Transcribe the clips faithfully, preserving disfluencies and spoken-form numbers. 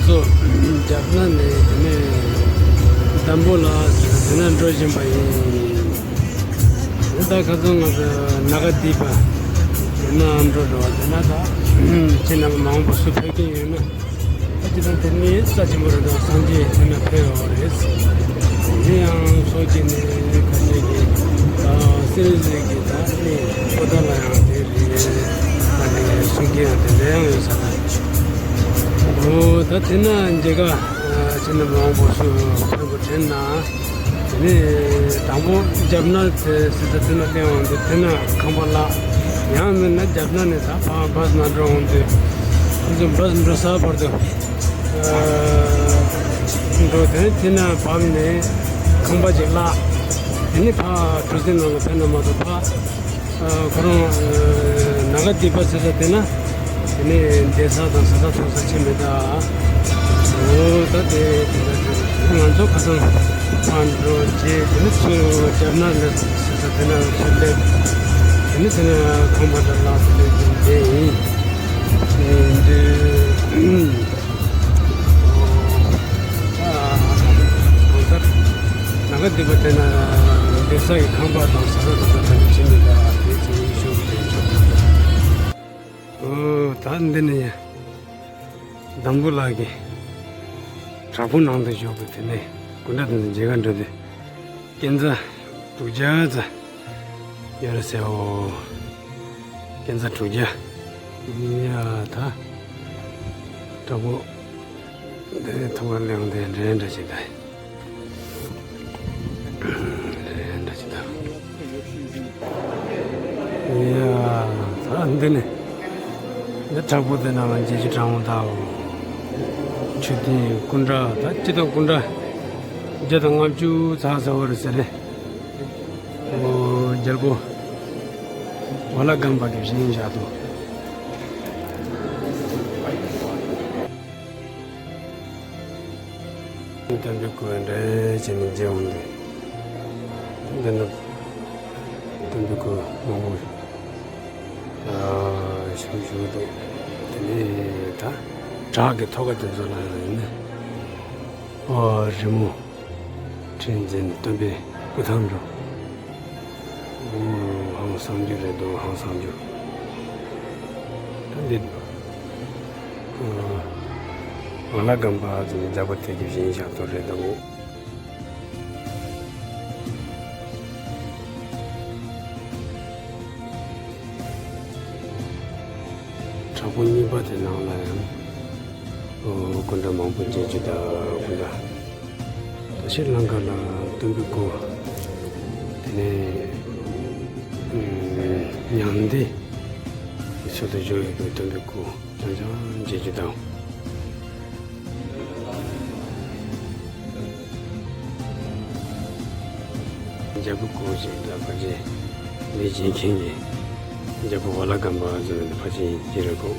རྒྱབ་ན་ནས་དེ་ནས་དམ་པོ་ལ་དེ་ན་འགྲོ་བཞིན་པ་ཡིན། ད་ཁ་སང་ང་ཚོ་ནཱ་ག་དི་པ་དེ་ན་འགྲོ་འགྲོ་བ་དེ་ན་ད་ཁྱེད་རྣམ་པ་མང་པོ་སུ་ཕེབས་ཀྱི་ཡོད་ན། ཨ་ཅི་དང་དེ་ནི་ས་ཆེན་པོ་རེད་དང་སངས་རྒྱས་དེ་ན་ཕེབས་ཡོད་རེད། དེ་ཡང་སོ་སྐྱེ་ནི་ཁ་ཤས་ཀྱིས་ཨ་སེམས་ཟེར་གྱི་ད་ནི་པོ་ཏ་ལ་ཡང་དེ་རེད། ད་ནི་སུ་སྐྱེ་ཡང་དེ་འདྲ་ཡང་ཡོད་ས་ད། འོ་ད་དེ་ན་མཇལ་ཁ་ཨ་ཅི་ན་མང་པོ་སུ་ཕེབས་དགོས་དྲན་ན། དེ་ནས་དང་པོ་རྒྱབ་ན་དེ་སི་ས་དེ་ན་སླེབས་འོང་དུས་དེ་ན་ཁང་པ་བརླག་ཡང་མིན་ན་རྒྱབ་ན་ནས་ད་ཕར་བྷ་སི་ནང་འགྲོ་འོང་དུས་ཁོང་ཚོ་བྷ་སི་འགྲོ་ས་བར་དུ་ཨ་འགྲོ་དེ་དེ་ན་བབས་ནས་ཁང་པ་ཅིག་བརླག་དེ་ནས་ཕར་གྲུ་གཟིངས་ནང་ལ་ཕེབས་ན་མ་གཏོགས་ཕར། ཨ་ཁོ་རང་ཨ་ནཱ་ག་དི་པ་ཟེར་ས་དེ་ན་དེ་ནས་བསྡད་ས་དང་ཟ་ས་འཐུང་ས་ཆེ་མེད་ད། འོ་ད་དེ་དེ་འདྲ་དེ་ང་ཚོ་ཁ་སང་ཕར་འགྲོ་རྗེས་དེ་ནས་ཚུར་རྒྱབ་ན་ལ་ཟེར་ས་དེ་ན་ཚུར་སླེབས། དེ་ནས་དེ་ན་ཁང་པ་དང་ལ་སླེབས་ཏེ་བསྡད་ཡིན། ཨེ་འདི། ཨ་གང་ལྟར་ནཱ་ག་དི་པ་དེ་ན་བསྡད་ས་ཡི་ཁང་པ་དང་ཟ་ས་འཐུང་ས་དེ་ནས་ཕྱིན་ནས་ད་དེ་ཚོ་ཡིན་ཤོག་དེ་ཆོག་ད། འོ་ད་འདི་ནས་ཡ་འདམ་བུ་ལགས་ཀྱི་བྲག་ཕུག་ནང་དུ་བཞུགས་པའི་དེ་ནས་སྐུ་འདྲ་དེ་ཚོ་མཇལ་ཁ་འགྲོ་དུས་ཀན་ཛ་དྲུག་བརྒྱ་ཙམ་ཡོད་རེད་ཟེར་འོ། ཀན་ཛ་དྲུག་བརྒྱ། ཡ་ད་བྲག་ཕུག་འདི་ཐོག་ཁར་སླེབས་འདི་འདྲའི་འདྲ་ཞིག་ད། འདྲ་ཞིག་དང་། ཡ། ད་འདི་ནི། འདི་བྲག་ཕུག་འདི་ནང་ལ་མཇལ་རྒྱུ་གྲང་མོ་དང་། མཆོད་རྟེན་སྐུ་འདྲ་ད་སྤྱི་དང་སྐུ་འདྲ། བརྒྱ་དང་ལྔ་བཅུ་ཙམ་ཟེར་བ་རེད་ཟེར་རེད། ཨོ་རྒྱལ་པོ། ཝ་ལ་གམ་པ་གིས་བཞེངས་བཞག་འདུག་སྟོན་པའི་སྐུ་འདྲ་བྱས་ནས་མཇལ་འོང་དུས། འདི་ནི་སྟོན་པའི་སྐུ་མང་པོ་བཞུགས་བཞུགས་འདུག་དེ་ནས་ད་བྲག་གི་ཐོག་ཁ་དེ་ཚོ་ལ་ཡང་ཡིན་ན། ཨོ་རི་མོ་ཁྲི་འཛིན་སྟོན་པའི་སྐུ་ཐང་འགྲོ། ཧང་སང་རྒྱུ་རེད་འདུག་ཧང་སང་རྒྱུ། ད་འདི། ཝ་ལ་གམ་པ་ཟེར་ནས་རྒྱལ་པོ་དེ་གིས་བཞེངས་བཞག་ཏོ་རེད་འདུག་བྲག་ཕུག་གཉིས་པ་དེ་ནང་ལ་ཡང་སྐུ་འདྲ་མང་པོ་མཇལ་རྒྱུ་དང་སྐུ་འདྲ། ད་ཤྲི་ལང་ཀ་ལ་སྟོན་པའི་སྐུ། དེ་ནས་ཨ་མྱང་འདས་ཀྱི་ཚུལ་དུ་བཞུགས་ཡོད་པའི་སྟོན་པའི་སྐུ་རྐྱང་རྐྱང་མཇལ་རྒྱུ་དང་། རྒྱལ་པོའི་སྐུ་ཞིག་ལ་ཕལ་ཆེར་མི་བཞེངས་མཁན་གྱི་རྒྱལ་པོ་ཝ་ལ་གམ་པ་ཟེར་བ་འདི་ཕལ་ཆེར་ཡིན་གྱི་རེད་གོ།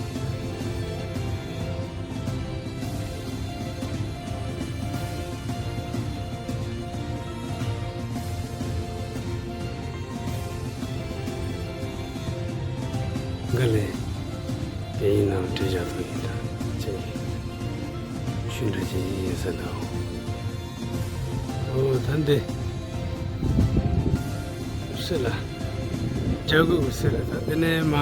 འགའ་ལས་དེ་ཡིན་ནའང་བྲིས་བཞག་ཐུབ་ཡིན་ད་ཅེས་ཤུ་འདྲ་ཅིག་ཡིན་ས་དང་། ཨོ་ད་འདི་སེ་ལ་རྒྱ་གུ་གི་སེ་ལ་ད་དེ་ནས་མ་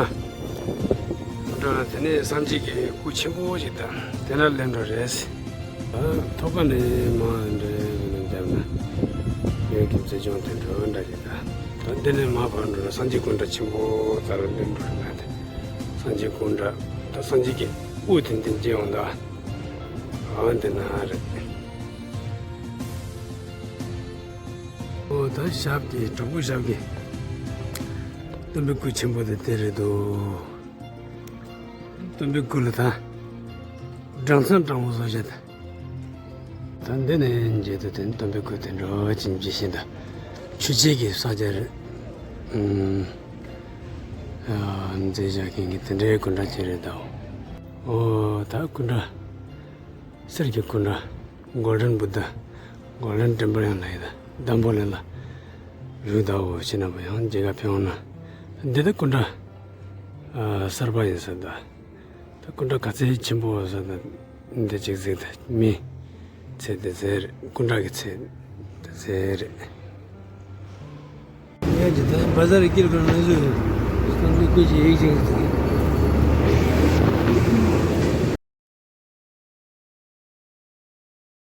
འགྲོ་ན་དེ་ནས་སངས་རྒྱས་ཀྱི་སྐུ་ཆེན་པོ་ཞིག་དང་དེ་ན་སླེབས་འགྲོ་རེད། ཐོག་ཁ་ནས་མར་འདྲེ་བྱས་ནས་བརྒྱབ་ན་ཡུལ་གྱི་མཛེས་ལྗོངས་དེ་འགྲོ་འདྲ་ཞིག་དང་། ད་འདི་ནས་མར་ཕར་འགྲོ་ན་སངས་རྒྱས་སྐུ་འདྲ་ཆེན་པོ་ཙམ་ལ་འདི་འགྲོ་ན་དེ་སངས་རྒྱས་སྐུ་འདྲ་ད་སངས་རྒྱས་ཀྱི་དབུ་དེ་འདི་མཇལ་འོང་ད། ཨ་འདི་ན་རེད། ཨོ་ད་ཞབས་ཀྱི་དྲང་པོ་ཞབས་ཀྱི་སྟོན་པའི་སྐུ་ཆེན་པོ་དེ་དེ་རེད་འདུག་སྟོན་པའི་སྐུ་ལ་ད་སྦྲང་ཚང་སྦྲང་བུ་བཟོ་བྱས་ད། ད་འདི་ནས་མཇལ་དུས་དེ་ནི་སྟོན་པའི་སྐུ་དེ་འདྲ་ཅིག་མཇལ་ཤེས་ད། ཆུ་སྐྱེས་ཀྱི་ས་ཆ་རེད། ཨུམ། ཨ་མཛེས་བཞག་མཁན་གྱི་དེ་འདྲའི་སྐུ་འདྲ་ཅིག་རེད་ད། ཨོ་ད་སྐུ་འདྲ། གསེར་གྱི་སྐུ་འདྲ། གོལ་ཌན་བུདྡྷ། གོལ་ཌན་ཊེམ་པལ་ཡང་ལབ་ཡོད་ད། འདམ་བུ་ལ་ལ་བཞུགས་ད། འོ་ཕྱི་ནང་པ་ཡང་མཇལ་ཁ་ཕེབས་འོང་ན། འདི་ད་སྐུ་འདྲ། ཨ་གསར་པ་ཡིན་ས་ད། ད་སྐུ་འདྲ་ག་ཚད་ཆེན་པོ་ཟེར་ན་ འདི་ཅིག་གཟིགས་དང་། མི་ཚེ་འདི་ཟེར་སྐུ་འདྲ་གི་ཚེ་འདི་ཟེར། ཡ་ཇི་ད་བ་ཟ་རི་ཀིར་ཀར་ན་ཟུ་སྐང་ཀི་ཀུ་ཅི་ཡིག་ཅིག་ཟིག